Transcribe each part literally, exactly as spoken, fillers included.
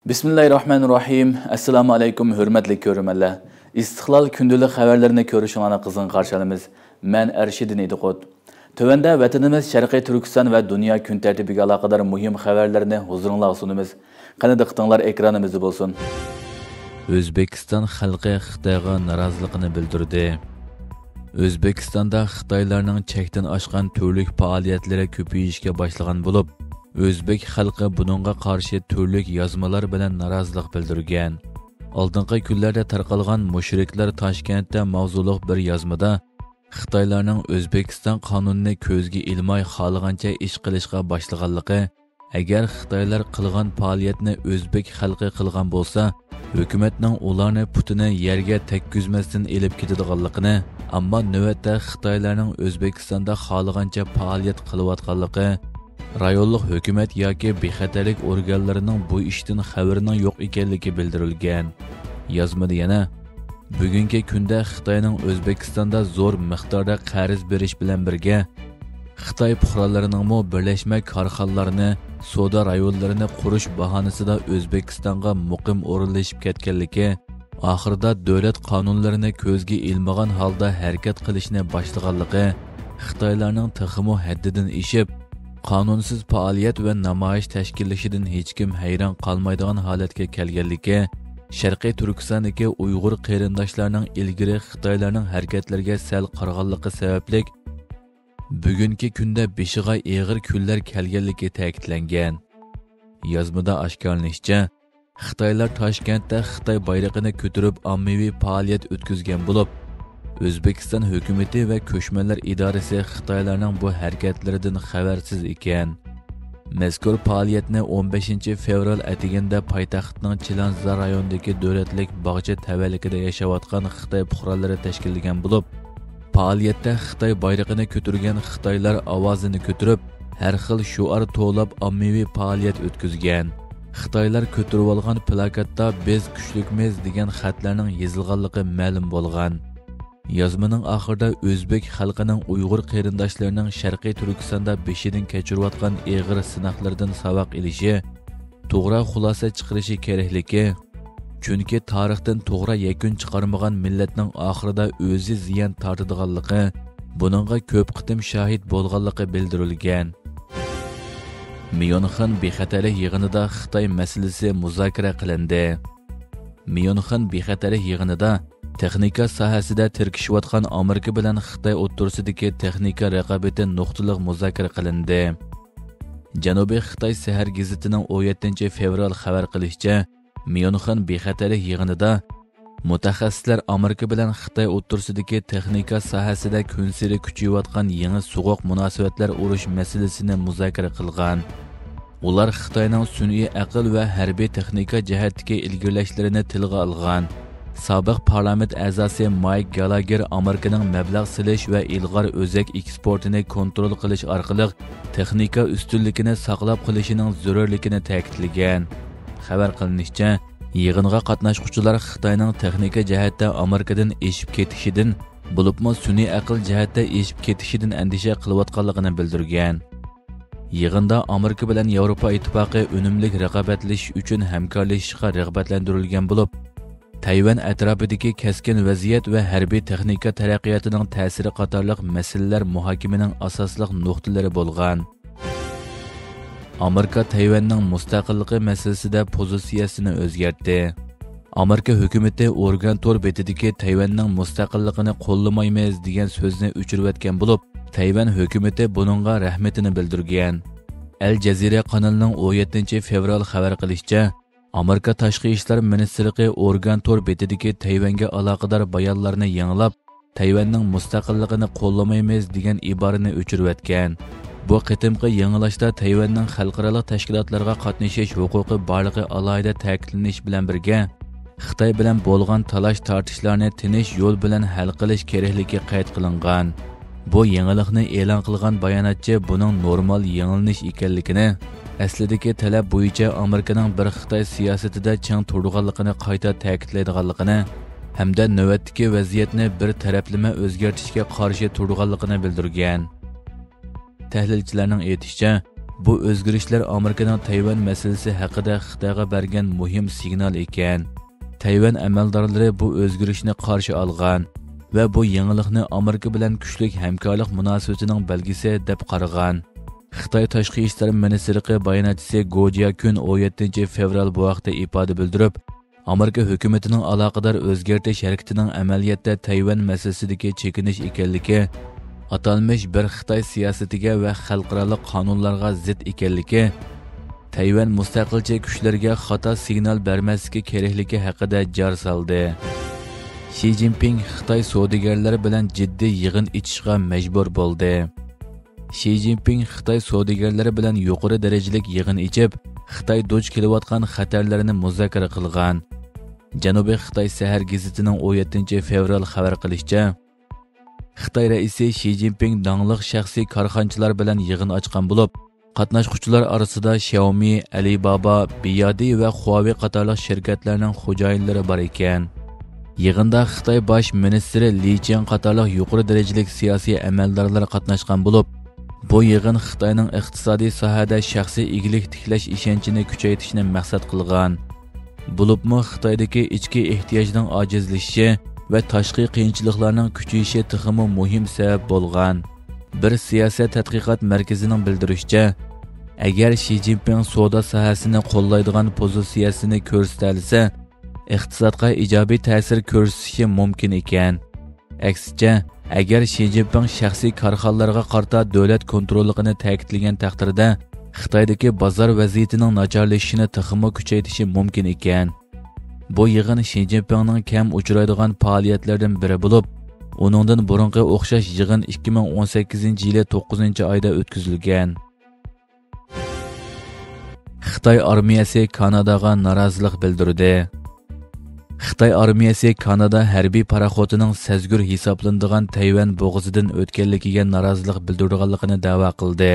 بىسمىللاھىررەھمانىررەھىم. ئەسسالامۇ ئەلەيكۇم، ھۆرمەتلىك كۆرۈرمەنلەر. ئىستىقلال كۈندىلىك خەۋەرلىرىنى كۆرۈشۈڭلارنى قىزغىن قارشى ئالىمىز. مەن ئەرشىدىن ئىدىقۇت. تۆۋەندە ۋەتىنىمىز شەرقىي تۈركىستان ۋە دۇنيا كۈن تەرتىپىگە ئالاقىدار مۇھىم خەۋەرلەرنى ھۇزۇرۇڭلارغا سۇنىمىز. قېنى دىققىتىڭلار ئېكرانىمىزدا بولسۇن. ئۆزبېكىستان خەلقى خىتايغا نارازىلىقىنى بىلدۈردى. ئۆزبېكىستاندا خىتايلارنىڭ چەكتىن ئاشقان تۈرلۈك پائالىيەتلىرى كۆپىيىشكە باشلىغان بولۇپ، ئۆزبېك خەلقى بۇنىڭغا قارشى تۈرلۈك يازمىلار بىلەن نارازىلىق بىلدۈرگەن. ئالدىنقى كۈنلەردە تارقالغان مۇشرىكلار تاشكەنتتە ماۋزۇلۇق بىر يازمىدا خىتايلارنىڭ ئۆزبېكىستان قانۇنىنى كۆزگە ئىلماي خالىغانچە ئىش قىلىشقا باشلىغانلىقى، ئەگەر خىتايلار قىلغان پائالىيەتنى ئۆزبېك خەلقى قىلغان بولسا، ھۆكۈمەتنىڭ ئۇلارنى پۇتىنى يەرگە تەگكۈزمەستىن ئېلىپ كېتىدىغانلىقىنى، ئەمما نۆۋەتتە خىتايلارنىڭ ئۆزبېكىستاندا خالىغانچە پائالىيەت قىلىۋاتقانلىقى، رايونلۇق ھۆكۈمەت ياكى بىخەتەرلىك ئورگانلىرىنىڭ بۇ ئىشتىن خەۋىرىنىڭ يوق ئىكەنلىكى بىلدۈرۈلگەن. يازمىدا يەنە، بۈگۈنكى كۈندە خىتاينىڭ ئۆزبېكىستاندا زور مىقداردا قەرز بېرىش بىلەن بىرگە، خىتاي پۇقرالىرىنىڭمۇ بىرلەشمە كارخانىلارنى، سودا رايونلىرىنى قۇرۇش باھانىسىدا ئۆزبېكىستانغا مۇقىم ئورۇنلىشىپ كەتكەنلىكى، ئاخىرىدا دۆلەت قانۇنلىرىنى كۆزگە ئىلمىغان ھالدا ھەرىكەت قىلىشنى باشلىغانلىقى، خىتايلارنىڭ تېخىمۇ ھەددىدىن ئېشىپ، قانۇنسىز پائالىيەت ۋە نامايىش تەشكىللىشىدىن ھېچكىم ھەيران قالمايدىغان ھالەتكە كەلگەنلىكى، شەرقىي تۈركىستاندىكى ئۇيغۇر قېرىنداشلارنىڭ ئىلگىرى خىتايلارنىڭ ھەرىكەتلىرىگە سەل قارىغانلىقى سەۋەبلىك، بۈگۈنكى كۈندە بېشىغا ئېغىر كۈنلەر كەلگەنلىكى تەكىتلەنگەن. يازمىدا ئاشكارىلىنىشىچە، خىتايلار تاشكەنتتە خىتاي بايرىقىنى كۆتۈرۈپ ئاممىۋى پائالىيەت ئۆتكۈزگەن بولۇپ، ئۆزبېكىستان ھۆكۈمىتى ۋە كۆچمەنلەر ئىدارىسى خىتايلارنىڭ بۇ ھەرىكەتلىرىدىن خەۋەرسىز ئىكەن. مەزكۇر پائالىيەتنى ئون بەشىنچى فېۋرال ئەتىگەندە پايتەختنىڭ چىلانزار رايونىدىكى دۆلەتلىك باغچە تەۋەلىكىدە ياشاۋاتقان خىتاي پۇقرالىرى تەشكىللىگەن بولۇپ، پائالىيەتتە خىتاي بايرىقىنى كۆتۈرگەن خىتايلار ئاۋازىنى كۆتۈرۈپ، ھەر خىل شوئار توۋلاپ ئاممىۋى پائالىيەت ئۆتكۈزگەن. خىتايلار كۆتۈرۈۋالغان پىلاكاتتا «بىز كۈچلۈكمىز» دېگەن خەتلەرنىڭ يېزىلغانلىقى مەلۇم بولغان. يازمىنىڭ ئاخىرىدا ئۆزبېك خەلقىنىڭ ئۇيغۇر قېرىنداشلىرىنىڭ شەرقىي تۈركىستاندا بېشىدىن كەچۈرۈۋاتقان ئېغىر سىناقلىرىدىن ساۋاق ئېلىشى، توغرا خۇلاسە چىقىرىشى كېرەكلىكى، چۈنكى تارىختىن توغرا يەكۈن چىقارمىغان مىللەتنىڭ ئاخىرىدا ئۆزى زىيان تارتىدىغانلىقى، بۇنىڭغا كۆپ قېتىم شاھىت بولغانلىقى بىلدۈرۈلگەن. ميۇنخېن بىخەتەرلىك يىغىنىدا خىتاي مەسىلىسى مۇزاكىرە قىلىندى. ميۇنخېن بىخەتەرلىك يىغىنىدا تېخنىكا ساھەسىدە تىركىشىۋاتقان ئامېرىكا بىلەن خىتاي ئوتتۇرىسىدىكى تېخنىكا رىقابىتى نۇقتىلىق مۇزاكىرە قىلىندى. جەنۇبىي خىتاي سەھەر گېزىتىنىڭ ئون يەتتىنچى فېۋرال خەۋەر قىلىشىچە، ميۇنخېن بىخەتەرلىك يىغىنىدا مۇتەخەسسىسلەر ئامېرىكا بىلەن خىتاي ئوتتۇرىسىدىكى تېخنىكا ساھەسىدە كۈنسېرى كۈچىيىۋاتقان يېڭى سوغۇق مۇناسىۋەتلەر ئۇرۇش مەسىلىسىنى مۇزاكىرە قىلغان. ئۇلار خىتاينىڭ سۈنئىي ئەقىل ۋە ھەربىي تېخنىكا جەھەتتىكى ئىلگىرىلەشلىرىنى تىلغا ئالغان. سابىق پارلامېنت ئەزاسى مايك گالاگېر ئامېرىكىنىڭ مەبلەغ سېلىش ۋە ئىلغار ئۆزەك ئېكسپورتىنى كونترول قىلىش ئارقىلىق تېخنىكا ئۈستۈنلۈكىنى ساقلاپ قېلىشىنىڭ زۆرۈرلۈكىنى تەكىتلىگەن. خەۋەر قىلىنىشىچە، يىغىنغا قاتناشقۇچىلار خىتاينىڭ تېخنىكا جەھەتتە ئامېرىكىدىن ئېشىپ كېتىشىدىن، بولۇپمۇ سۈنئىي ئەقىل جەھەتتە ئېشىپ كېتىشىدىن ئەندىشە قىلىۋاتقانلىقىنى بىلدۈرگەن. يىغىندا ئامېرىكا بىلەن ياۋروپا ئىتتىپاقى ئۈنۈملۈك رىقابەتلىشىش ئۈچۈن ھەمكارلىشىشقا رىغبەتلەندۈرۈلگەن بولۇپ، تەيۋەن ئەتراپىدىكى كەسكىن ۋەزىيەت ۋە ھەربىي تېخنىكا تەرەققىياتىنىڭ تەسىرى قاتارلىق مەسىلىلەر مۇھاكىمىنىڭ ئاساسلىق نۇقتىلىرى بولغان. ئامېرىكا تەيۋەننىڭ مۇستەقىللىقى مەسىلىسىدە پوزىتسىيەسىنى ئۆزگەرتتى. ئامېرىكا ھۆكۈمىتى ئورگان تور بېتىدىكى تەيۋەننىڭ مۇستەقىللىقىنى قوللىمايمىز دېگەن سۆزنى ئۆچۈرۈۋەتكەن بولۇپ، تەيۋەن ھۆكۈمىتى بۇنىڭغا رەھمىتىنى بىلدۈرگەن. ئەل جەزىرە قانىلىنىڭ ئون يەتتىنچى فېۋرال خەۋەر قىلىشىچە، ئامېرىكا تاشقى ئىشلار مىنىستىرلىقى ئورگان تور بېتىدىكى تەيۋەنگە ئالاقىدار بايانلارنى يېڭىلاپ، تەيۋەننىڭ مۇستەقىللىقىنى قوللىمايمىز دېگەن ئىبارىنى ئۆچۈرۈۋەتكەن. بۇ قېتىمقى يېڭىلاشتا تەيۋەننىڭ خەلقئارالىق تەشكىلاتلارغا قاتنىشىش ھوقۇقى بارلىقى ئالاھىدە تەكىتلىنىش بىلەن بىرگە، خىتاي بىلەن بولغان تالاش-تارتىشلارنى تىنچ يول بىلەن ھەل قىلىش كېرەكلىكى قەيت قىلىنغان. بۇ يېڭىلىقنى ئېلان قىلغان باياناتچى بۇنىڭ نورمال يېڭىلىنىش ئىكەنلىكىنى، ئەسلىدىكى تەلەپ بويىچە ئامېرىكىنىڭ بىر خىتاي سىياسىتىدە چىڭ تۇرىدىغانلىقىنى قايتا تەكىتلەيدىغانلىقىنى ھەمدە نۆۋەتتىكى ۋەزىيەتنى بىر تەرەپلىمە ئۆزگەرتىشكە قارشى تۇرىدىغانلىقىنى بىلدۈرگەن. تەھلىلچىلەرنىڭ ئېيتىشىچە، بۇ ئۆزگىرىشلەر ئامېرىكىنىڭ تەيۋەن مەسىلىسى ھەققىدە خىتايغا بەرگەن مۇھىم سىگنال ئىكەن. تەيۋەن ئەمەلدارلىرى بۇ ئۆزگىرىشنى قارشى ئالغان ۋە بۇ يېڭىلىقنى ئامېرىكا بىلەن كۈچلۈك ھەمكارلىق مۇناسىۋىتىنىڭ بەلگىسى دەپ قارىغان. خىتاي تاشقى ئىشلار مىنىستىرلىقى باياناتچىسى گو جياكۈن ئون يەتتىنچى فېۋرال بۇ ھەقتە ئىپادە بىلدۈرۈپ، ئامېرىكا ھۆكۈمىتىنىڭ ئالاقىدار ئۆزگەرتىش ھەرىكىتىنىڭ ئەمەلىيەتتە تەيۋەن مەسىلىسىدىكى چېكىنىش ئىكەنلىكى، ئاتالمىش بىر خىتاي سىياسىتىگە ۋە خەلقئارالىق قانۇنلارغا زىت ئىكەنلىكى، تەيۋەن مۇستەقىلچى كۈچلىرىگە خاتا سىگنال بەرمەسلىكى كېرەكلىكى ھەققىدە جار سالدى. شى جىنپىڭ خىتاي سودىگەرلىرى بىلەن جىددىي يىغىن ئېچىشقا مەجبۇر بولدى. شى جىنپىڭ خىتاي سودىگەرلىرى بىلەن يۇقىرى دەرىجىلىك يىغىن ئېچىپ، خىتاي دۇچ كېلىۋاتقان خەتەرلەرنى مۇزاكىرە قىلغان. جەنۇبىي خىتاي سەھەر گېزىتىنىڭ ئون يەتتىنچى فېۋرال خەۋەر قىلىشىچە، خىتاي رەئىسى شى جىنپىڭ داڭلىق شەخسىي كارخانىچىلار بىلەن يىغىن ئاچقان بولۇپ، قاتناشقۇچىلار ئارىسىدا شياۋمى، ئەلىبابا، بىيادى ۋە خۇاۋېي قاتارلىق شىركەتلەرنىڭ خوجايىنلىرى بار ئىكەن. يىغىندا خىتاي باش مىنىستىرى لى چىڭ قاتارلىق يۇقىرى دەرىجىلىك سىياسىي ئەمەلدارلار قاتناشقان بولۇپ، بۇ يىغىن خىتاينىڭ ئىقتىسادىي ساھەدە شەخسىي ئىگىلىك تىكلەش ئىشەنچىنى كۈچەيتىشنى مەقسەت قىلغان. بولۇپمۇ خىتايدىكى ئىچكى ئېھتىياجنىڭ ئاجىزلىشىشى ۋە تاشقى قىيىنچىلىقلارنىڭ كۈچىيىشى تېخىمۇ مۇھىم سەۋەب بولغان. بىر سىياسەت تەتقىقات مەركىزىنىڭ بىلدۈرۈشىچە، ئەگەر شى جىنپىڭ سودا ساھەسىنى قوللايدىغان پوزىتسىيەسىنى كۆرسىتەلىسە، ئىقتىسادقا ئىجابىي تەسىر كۆرسىتىشى مۇمكىن ئىكەن. ئەكسىچە، ئەگەر شى جىنپىڭ شەخسىي كارخانىلارغا قارىتا دۆلەت كونتروللۇقىنى تەكىتلىگەن تەقدىردە، خىتايدىكى بازار ۋەزىيىتىنىڭ ناچارلىشىشىنى تېخىمۇ كۈچەيتىشى مۇمكىن ئىكەن. بۇ يىغىن شى جىنپىڭنىڭ كەم ئۇچرايدىغان پائالىيەتلىرىدىن بىرى بولۇپ، ئۇنىڭدىن بۇرۇنقى ئوخشاش يىغىن ئىككى مىڭ ئون سەككىزىنچى يىلى توققۇزىنچى ئايدا ئۆتكۈزۈلگەن. خىتاي ئارمىيەسى كاناداغا نارازىلىق بىلدۈردى. خىتاي ئارمىيەسى كانادا ھەربىي پاراخوتىنىڭ سەزگۈر ھېسابلىنىدىغان تەيۋەن بوغۇزىدىن ئۆتكەنلىكىگە نارازىلىق بىلدۈرىدىغانلىقىنى دەۋا قىلدى.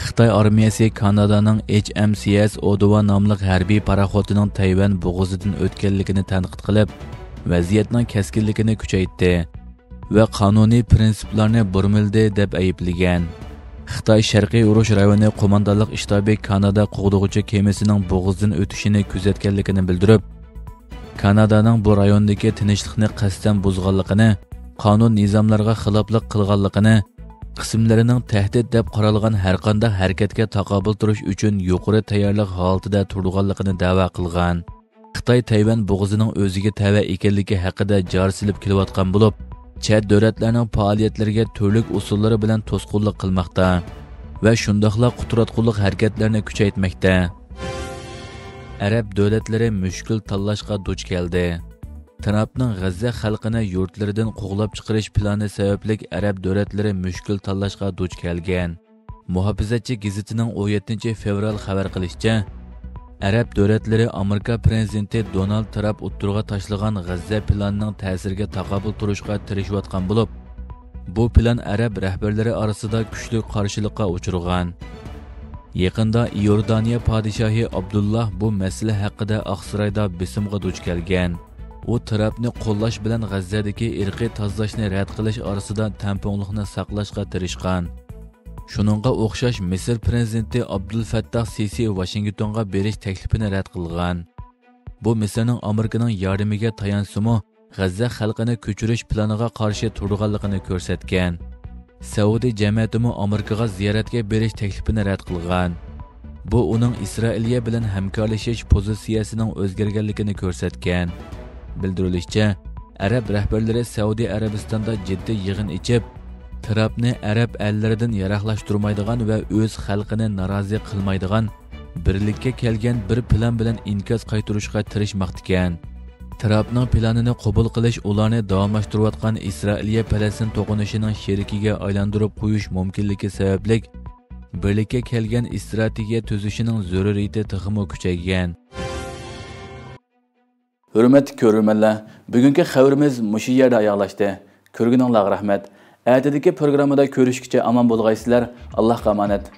خىتاي ئارمىيەسى كانادانىڭ ئېچ ئېم سى ئېس ئودۋا ناملىق ھەربىي پاراخوتىنىڭ تەيۋەن بوغۇزىدىن ئۆتكەنلىكىنى تەنقىد قىلىپ، ۋەزىيەتنىڭ كەسكىنلىكىنى كۈچەيتتى ۋە قانۇنىي پىرىنسىپلارنى بۇرمىلىدى دەپ ئەيىبلىگەن. خىتاي شەرقىي ئۇرۇش رايونى قوماندانلىق شتابى كانادا قوغدىغۇچى كېمىسىنىڭ بوغۇزدىن ئۆتۈشىنى كۆزەتكەنلىكىنى بىلدۈرۈپ، كانادانىڭ بۇ رايوندىكى تىنچلىقنى قەستەن بۇزغانلىقىنى، قانۇن نىزاملارغا خىلاپلىق قىلغانلىقىنى، قىسىملىرىنىڭ تەھدىت دەپ قارالغان ھەرقانداق ھەرىكەتكە تاقابىل تۇرۇش ئۈچۈن يۇقىرى تەييارلىق ھالىتىدە تۇرىدىغانلىقىنى دەۋا قىلغان. خىتاي تەيۋەن بوغۇزىنىڭ ئۆزىگە تەۋە ئىكەنلىكى ھەققىدە جار سېلىپ كېلىۋاتقان بولۇپ، چەت دۆلەتلەرنىڭ پائالىيەتلىرىگە تۈرلۈك ئۇسۇللىرى بىلەن توسقۇنلۇق قىلماقتا ۋە شۇنداقلا قۇتراتقۇلۇق ھەرىكەتلەرنى كۈچەيتمەكتە. ئەرەب دۆلەتلىرى مۈشكۈل تاللاشقا دۇچ كەلدى. ترامپنىڭ غەززە خەلقىنى يۇرتلىرىدىن قوغلاپ چىقىرىش پىلانى سەۋەبلىك ئەرەب دۆلەتلىرى مۈشكۈل تاللاشقا دۇچ كەلگەن. مۇھاپىزەتچى گېزىتىنىڭ ئون يەتتىنچى فېۋرال خەۋەر قىلىشىچە، ئەرەب دۆلەتلىرى ئامېرىكا پىرېزىدېنتى دونالد ترامپ ئوتتۇرىغا تاشلىغان غەززە پىلانىنىڭ تەسىرىگە تاقابىل تۇرۇشقا تىرىشىۋاتقان بولۇپ، بۇ پىلان ئەرەب رەھبەرلىرى ئارىسىدا كۈچلۈك قارشىلىققا ئۇچرىغان. يېقىندا ئىئوردانىيە پادىشاھى ئابدۇللا بۇ مەسىلە ھەققىدە ئاقسارايدا بېسىمغا دۇچ كەلگەن. ئۇ ترامپنى قوللاش بىلەن غەززەدىكى ئىرقىي تازىلاشنى رەت قىلىش ئارىسىدا تەڭپۇڭلۇقنى ساقلاشقا تىرىشقان. شۇنىڭغا ئوخشاش مىسىر پىرېزىدېنتى ئابدۇلفەتتاھ سىسى ۋاشىنگتونغا بېرىش تەكلىپىنى رەت قىلغان. بۇ مىسىرنىڭ ئامېرىكىنىڭ ياردىمىگە تايانسىمۇ، غەززە خەلقىنى كۆچۈرۈش پىلانىغا قارشى تۇرىدىغانلىقىنى كۆرسەتكەن. سەئۇدى جەمەتىمۇ ئامېرىكىغا زىيارەتكە بېرىش تەكلىپىنى رەت قىلغان. بۇ ئۇنىڭ ئىسرائىلىيە بىلەن ھەمكارلىشىش پوزىتسىيەسىنىڭ ئۆزگەرگەنلىكىنى كۆرسەتكەن. بىلدۈرۈلۈشىچە، ئەرەب رەھبەرلىرى سەئۇدى ئەرەبىستاندا جىددىي يىغىن ئېچىپ، ترامپنى ئەرەب ئەللىرىدىن يىراقلاشتۇرمايدىغان ۋە ئۆز خەلقىنى نارازى قىلمايدىغان بىرلىككە كەلگەن بىر پىلان بىلەن ئىنكاس قايتۇرۇشقا تىرىشماقتىكەن. ترامپنىڭ پىلانىنى قوبۇل قىلىش ئۇلارنى داۋاملاشتۇرۇۋاتقان ئىسرائىلىيە پەلەستىن توقۇنۇشىنىڭ شېرىكىگە ئايلاندۇرۇپ قويۇش مۇمكىنلىكى سەۋەبلىك، بىرلىككە كەلگەن ئىستراتېگىيە تۈزۈشىنىڭ زۆرۈرىيىتى تېخىمۇ كۈچەيگەن. ھۆرمەتلىك كۆرۈرمەنلەر، بۈگۈنكى خەۋىرىمىز مۇشۇ يەردە ئاياغلاشتى. كۆرگىنىڭلارغا رەھمەت. ئەتىدىكى پروگراممىدا كۆرۈشكىچە ئامان بولغايسىلەر. ئاللاھقا ئامانەت.